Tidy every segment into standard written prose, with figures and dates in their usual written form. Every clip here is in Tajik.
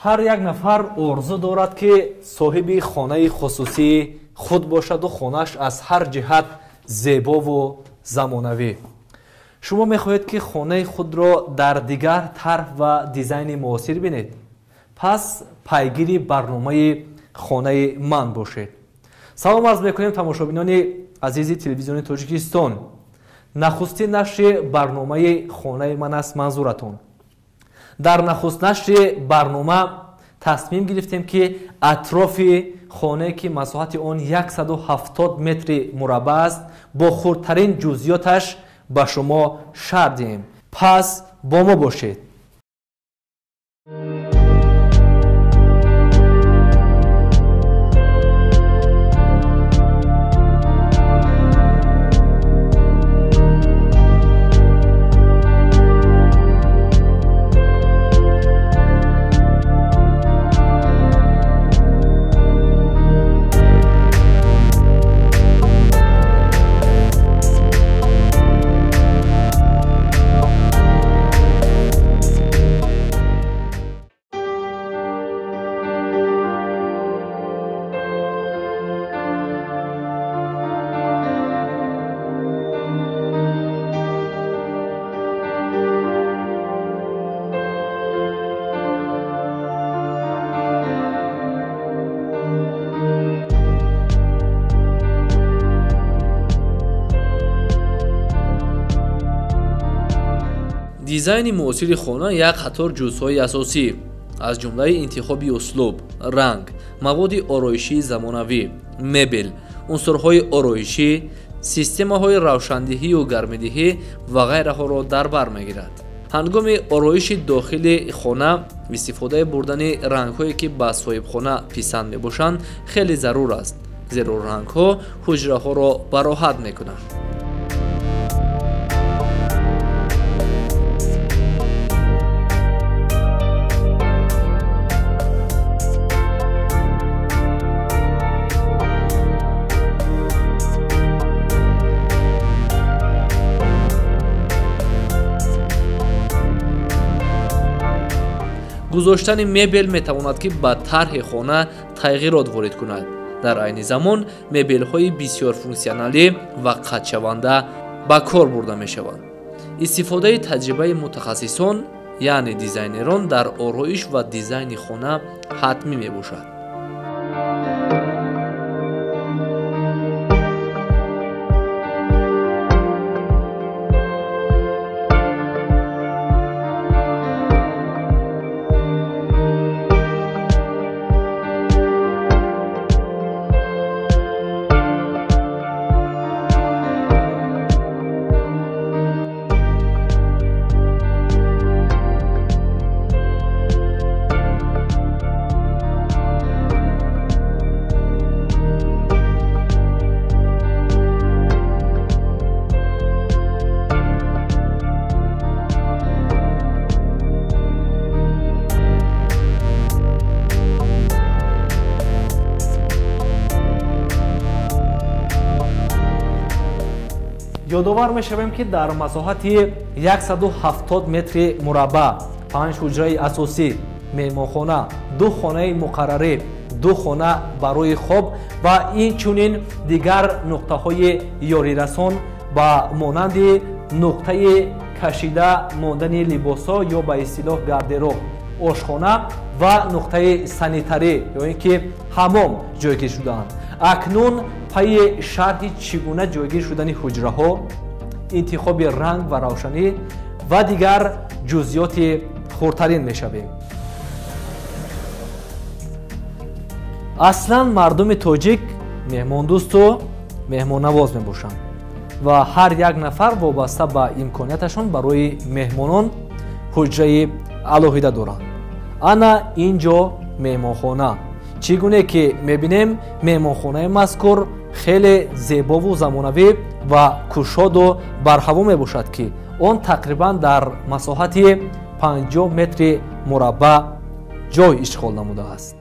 Ҳар як нафар орзу дорад, ки соҳиби хонаи хусусии худ бошаду хонааш аз ҳар ҷиҳат зебову замонавӣ. Шумо мехоҳед, ки хонаи худро дар дигар тарҳ ва дизайни муосир бинед? Пас пайгири барномаи хонаи ман бошед. Салом арз мекунем тамошобинони азизи телевизиони Тоҷикистон. Нахустин нашри барномаи хонаи ман аст манзуратон. Дар нахуст нашри барнома тасмим гирифтем, ки атрофи хонае, ки масоҳати он 170 метри мураббаъ аст, бо хурдтарин ҷузъиёташ ба шумо шарҳ диҳем. Пас бо мо бошед. Дизайни муосири хона як қатор ҷузъҳои асосӣ, аз ҷумлаи интихоби услуб, ранг, маводи ороишии замонавӣ, мебел, унсурҳои ороишӣ, системаҳои равшандиҳию гармидиҳӣ ва ғайраҳоро дар бар мегирад. Ҳангоми ороиши дохили хона истифодаи бурдани рангҳое, ки ба соҳибхона писанд мебошанд, хеле зарур аст, зеро рангҳо ҳуҷраҳоро бароҳат мекунанд. Гузоштани мебел метавонад, ки ба тарҳи хона тағйирот ворид кунад. Дар айни замон мебелҳои бисёрфунксионалӣ ва қатшаванда ба кор бурда мешаванд. Истифодаи таҷрибаи мутахассисон, яъне дизайнерон, дар ороиш ва дизайни хона ҳатмӣ мебошад. Ёдовар мешавем, ки дар масоҳати 170 метри мураббаъ панҷ ҳуҷраи асосӣ, меҳмонхона, ду хонаи муқаррарӣ, ду хона барои хоб ва инчунин дигар нуқтаҳои ёрирасон ба монанди нуқтаи кашида мондани либосҳо ё ба истилоҳ гардероб, ошхона ва нуқтаи санитарӣ ё ин ки ҳамом ҷойгир шудаанд. Акнун пайи шарҳи чӣ гуна ҷойгир шудани ҳуҷраҳо, интихоби ранг ва равшанӣ ва дигар ҷузъиёти хурдтарин мешавем. Аслан мардуми тоҷик меҳмондӯсту меҳмоннавоз мебошанд ва ҳар як нафар вобаста ба имконияташон барои меҳмонон ҳуҷраи алоҳида доранд. Ана ин ҷо меҳмонхона. Чӣ гуне ки мебинем, меҳмонхонаи мазкур хеле зебову замонавӣ ва кушоду барҳаво мебошад, ки он тақрибан дар масоҳати 50 метри мураббаъ ҷой ишғол намудааст.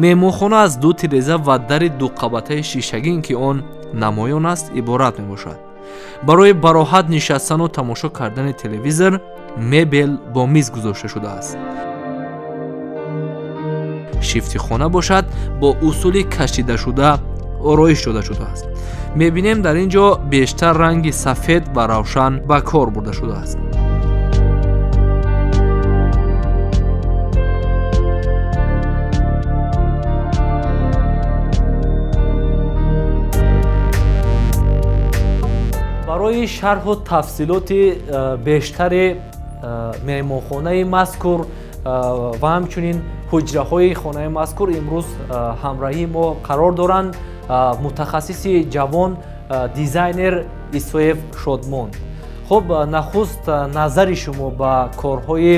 Меҳмонхона аз ду тиреза ва дари дуқабатаи шишагин, ки он намоён аст, иборат мебошад. Барои бароҳат нишастану тамошо кардани телевизор мебел бо миз гузошта шудааст. Шифти хона бошад бо усули кашидашуда ороиш дода шудааст. Мебинем дар ин ҷо бештар ранги сафед ва равшан ба кор бурда шудааст. Барои шарҳу тафсилоти бештари меҳмонхонаи мазкур ва ҳамчунин ҳуҷраҳои хонаи мазкур имрӯз ҳамроҳии мо қарор доранд мутахассиси ҷавон дизайнер Исоев Шодмон. Хуб, нахуст назари шумо ба корҳои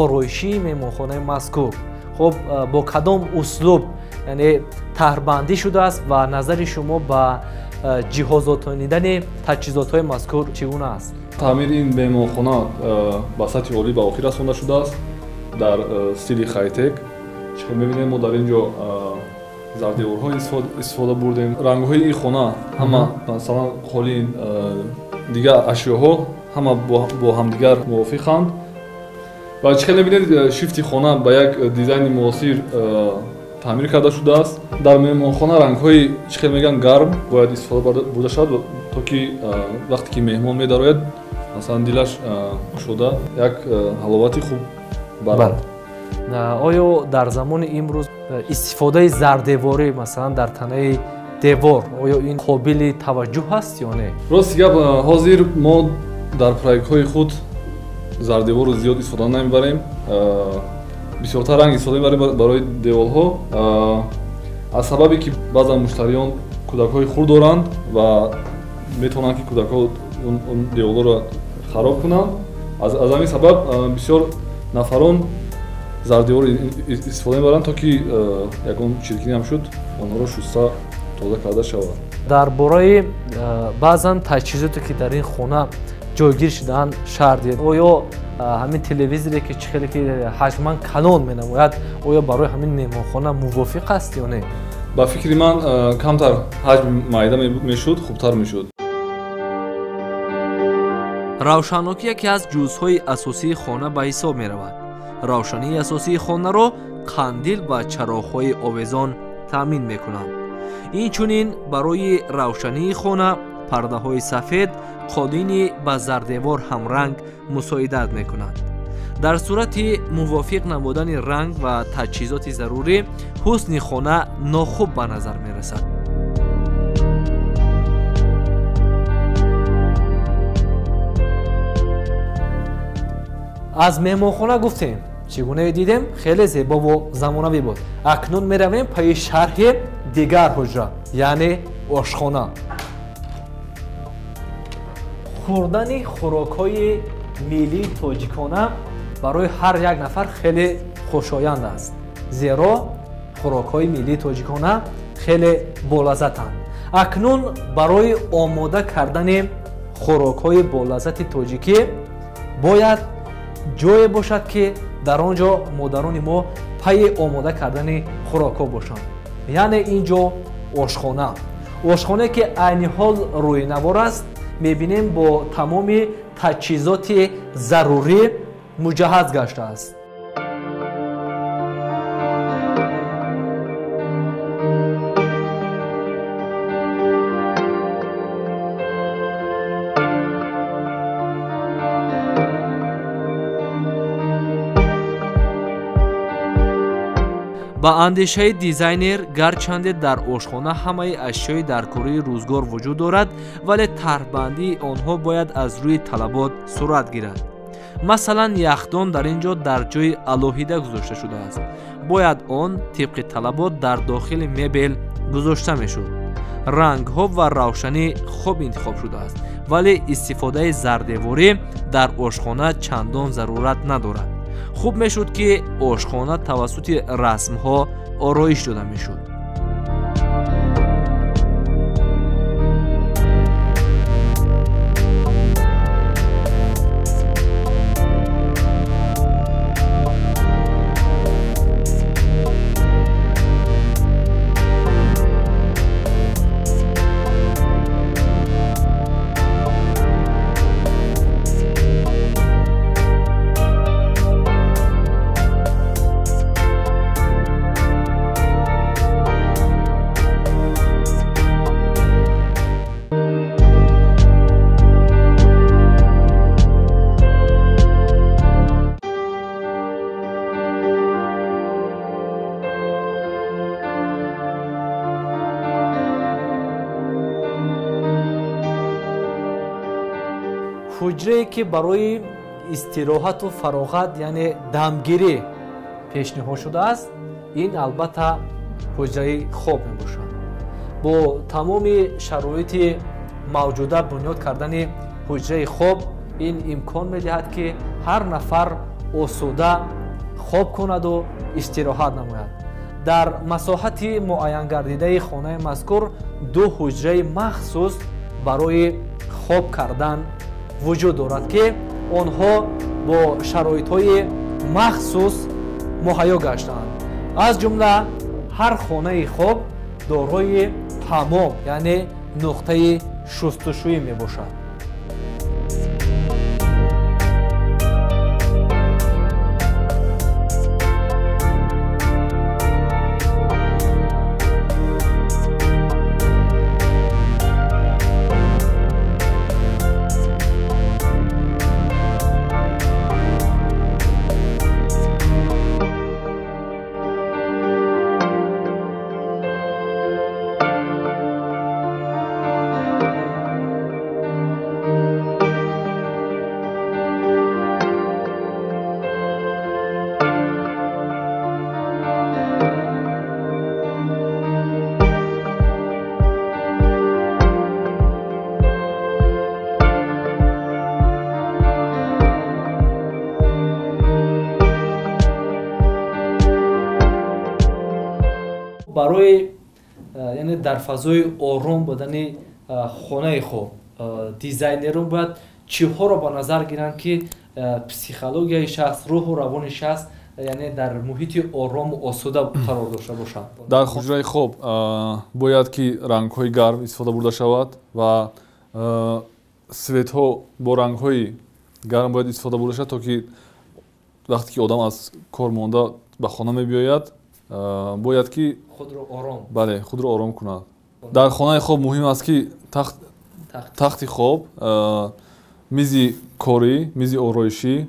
ороишии меҳмонхонаи мазкур, хуб, бо кадом услуб яъне таҳрбандӣ шудааст ва назари шумо ба ҷиҳозотонидани таҷҳизотҳои мазкур чӣ гуна аст? Таъмири ин меҳмонхона ба сатҳи олӣ ба охир расонда шудааст дар стили хайтек. Чӣ мебинем, мо дар ин ҷо зардеворҳо истифода бурдем. Рангҳои ин хона ҳама, масалан, қолин, дигар ашёҳо ҳама бо ҳамдигар мувофиқанд. Ва чӣ хеле мебинед, шифти хона ба як дизайни муосир таъмир карда шудааст. Дар меҳмонхона рангҳои чӣ хел мегӯянд гарм бояд истифода бурда шавад, то ки вақте ки меҳмон медарояд, масалан, дилаш кушода як ҳаловати хуб барад. Оё дар замони имрӯз истифодаи зардеворӣ, масалан, дар танаи девор, оё ин қобили таваҷҷӯҳ аст ё не? Рости гап, ҳозир мо дар проектҳои худ зардеворро зиёд истифода намебарем. Бисёртар ранг истифода мебарем барои деворҳо, аз сабабе ки баъзан муштариён кӯдакҳои хурд доранд ва метавонанд ки кӯдакҳо он деворҳоро хароб кунанд. Аз ҳамин сабаб бисёр нафарон зардеворро истифода мебаранд, то ки ягон чиркинӣ ҳам шуд, онҳоро шуста тоза карда шавад. Дар бораи баъзан таҷҳизоте ки дар ин хона ҷойгир шудаанд шарҳ диҳед. Оё ҳамин телевизоре ки чӣ хеле ки ҳаҷман калон менамояд, оё барои ҳамин меҳмонхона мувофиқ аст ё не? Ба фикри ман, камтар ҳаҷм майда мешуд, хубтар мешуд. Равшанокӣ яке аз ҷузъҳои асосии хона ба ҳисоб меравад. Равшании асосии хонаро қандил ва чароғҳои овезон таъмин мекунанд. Инчунин барои равшании хона пардаҳои сафед, қолини ба зардевор ҳамранг мусоидат мекунанд. Дар сурати мувофиқ намудани ранг ва таҷҳизоти зарурӣ, ҳусни хона нохуб ба назар мерасад. Аз меҳмонхона гуфтем, чӣ гуна дидем, хеле зебову замонавӣ буд. Акнун меравем пайи шарҳи дигар ҳуҷра, яъне ошхона. Хӯрдани хӯрокҳои миллии тоҷикона барои ҳар як нафар хеле хушоянд аст, зеро хӯрокҳои миллии тоҷикона хеле болаззатанд. Акнун барои омода кардани хӯрокҳои болаззати тоҷикӣ бояд ҷое бошад, ки дар он ҷо модарони мо пайи омода кардани хӯрокҳо бошанд. Яъне ин ҷо ошхона. Ошхонае ки айни ҳол рӯйнавор аст, мебинем бо тамоми таҷҳизоти зарурӣ муҷаҳҳаз гаштааст. Ба андешаи дизайнер, гарчанде дар ошхона ҳамаи ашёи даркории рӯзгор вуҷуд дорад, вале тарҳбандии онҳо бояд аз рӯи талабот сурат гирад. Масалан, яхдон дар ин ҷо дар ҷои алоҳида гузошта шудааст. Бояд он тибқи талабот дар дохили мебел гузошта мешуд. Рангҳо ва равшанӣ хуб интихоб шудааст, вале истифодаи зардеворӣ дар ошхона чандон зарурат надорад. Хуб мешуд, ки ошхона тавассути расмҳо ороиш дода мешуд. Ҳуҷрае ки барои истироҳату фароғат, яъне дамгирӣ пешниҳод шудааст, ин албатта ҳуҷраи хоб мебошад. Бо тамоми шароити мавҷуда бунёд кардани ҳуҷраи хоб ин имкон медиҳад, ки ҳар нафар осуда хоб кунаду истироҳат намояд. Дар масоҳати муайянгардидаи хонаи мазкур ду ҳуҷраи махсус барои хоб кардан вуҷуд дорад, ки онҳо бо шароитҳои махсус муҳайё гаштаанд. Аз ҷумла ҳар хонаи хоб дорои ҳамом, яъне нуқтаи шустушӯӣ мебошад. Барои яъне дар фазои ором будани хонаи хоб дизайнерон бояд чиҳоро ба назар гиранд, ки психологияи шахс, рӯҳу равони шахс яъне дар муҳити орому осуда қарор дошта бошад? Дар ҳуҷраи хоб бояд ки рангҳои гарм истифода бурда шавад ва светҳо бо рангҳои гарм бояд истифода бурда шавад, то ки вақте ки одам аз кор монда ба хона мебиёяд, бояд ки худро ором, бале, худро ором кунад. Дар хонаи хоб муҳим аст, ки тахти хоб, мизи корӣ, мизи ороишӣ,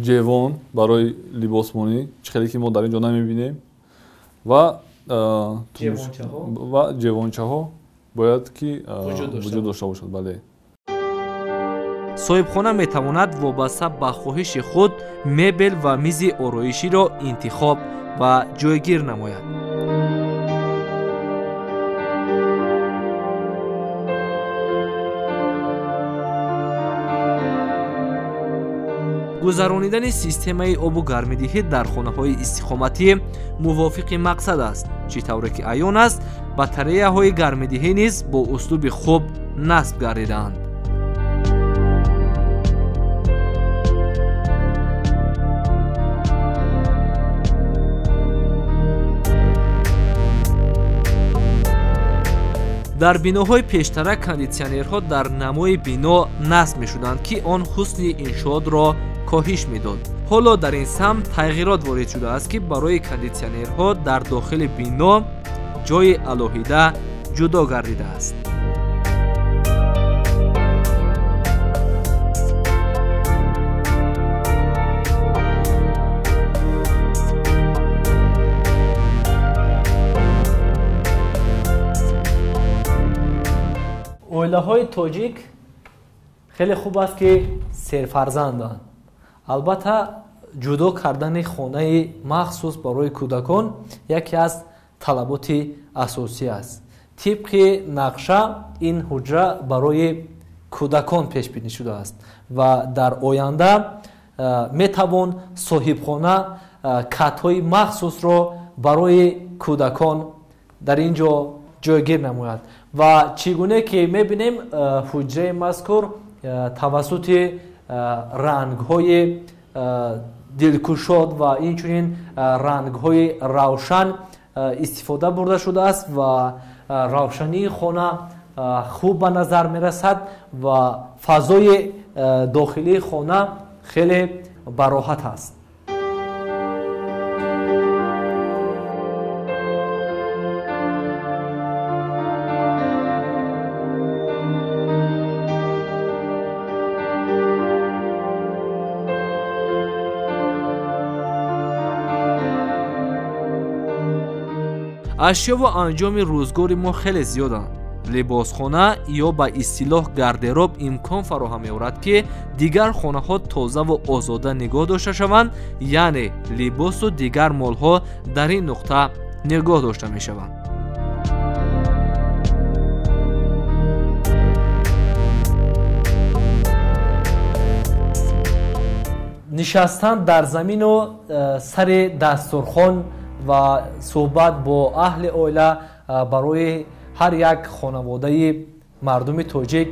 ҷевон барои либосмонӣ, чӣ хеле ки мо дар ин ҷо намебинем, ва ҷевончаҳо бояд ки вуҷуд дошта бошад. Бале. Соҳибхона метавонад вобаста ба хоҳиши худ мебел ва мизи ороиширо интихоб ва ҷойгир намояд. Гузаронидани системаи обу гармидиҳӣ дар хонаҳои истиқоматӣ мувофиқи мақсад аст. Чӣ тавре ки аён аст, батареяҳои гармидиҳӣ низ бо услуби хуб насб гардидаанд. Дар биноҳои пештара кондитсионерҳо дар намои бино насб мешуданд, ки он ҳусни иншоотро коҳиш медод. Ҳоло дар ин самт тағйирот ворид шудааст, ки барои кондитсионерҳо дар дохили бино ҷойи алоҳида ҷудо гардидааст. Оилаҳои тоҷик хеле хуб аст, ки серфарзанданд. Албатта ҷудо кардани хонаи махсус барои кӯдакон яке аз талаботи асосӣ аст. Тибқи нақша ин ҳуҷра барои кӯдакон пешбинӣ шудааст ва дар оянда метавон соҳибхона катҳои махсусро барои кӯдакон дар ин ҷо ҷойгир намояд. Ва чӣ гуне ки мебинем, ҳуҷраи мазкур тавассути рангҳои дилкушод ва инчунин рангҳои равшан истифода бурда шудааст ва равшании хона хуб ба назар мерасад ва фазои дохилии хона хеле бароҳат аст. Ашёву анҷоми рӯзгори мо хеле зиёданд. Либосхона ё ба истилоҳ гардероб имкон фароҳам меорад, ки дигар хонаҳо тозаву озода нигоҳ дошта шаванд, яъне либосу дигар молҳо дар ин нуқта нигоҳ дошта мешаванд. Нишастан дар замину сари дастурхон ва суҳбат бо аҳли оила барои ҳар як хонаводаи мардуми тоҷик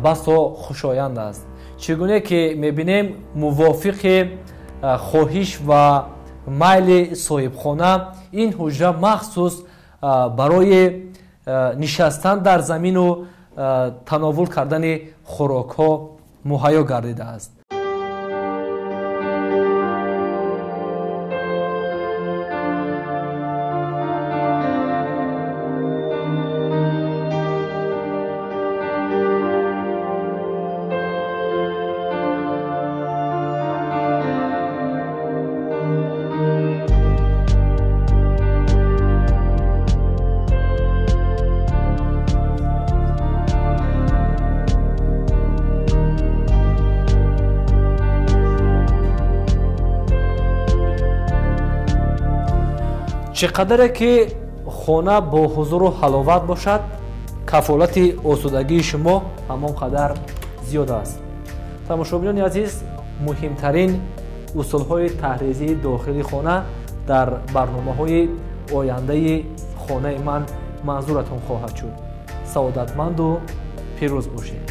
басо хушоянд аст. Чӣ гуне ки мебинем, мувофиқи хоҳиш ва майли соҳибхона ин ҳуҷра махсус барои нишастан дар замину тановул кардани хӯрокҳо муҳайё гардидааст. Чӣ қадаре ки хона бо ҳузуру ҳаловат бошад, кафолати осудагии шумо ҳамон қадар зиёд аст. Тамошобинони азиз, муҳимтарин усулҳои таҳризии дохили хона дар барномаҳои ояндаи хонаи ман манзуратон хоҳад шуд. Саодатманду пирӯз бошед.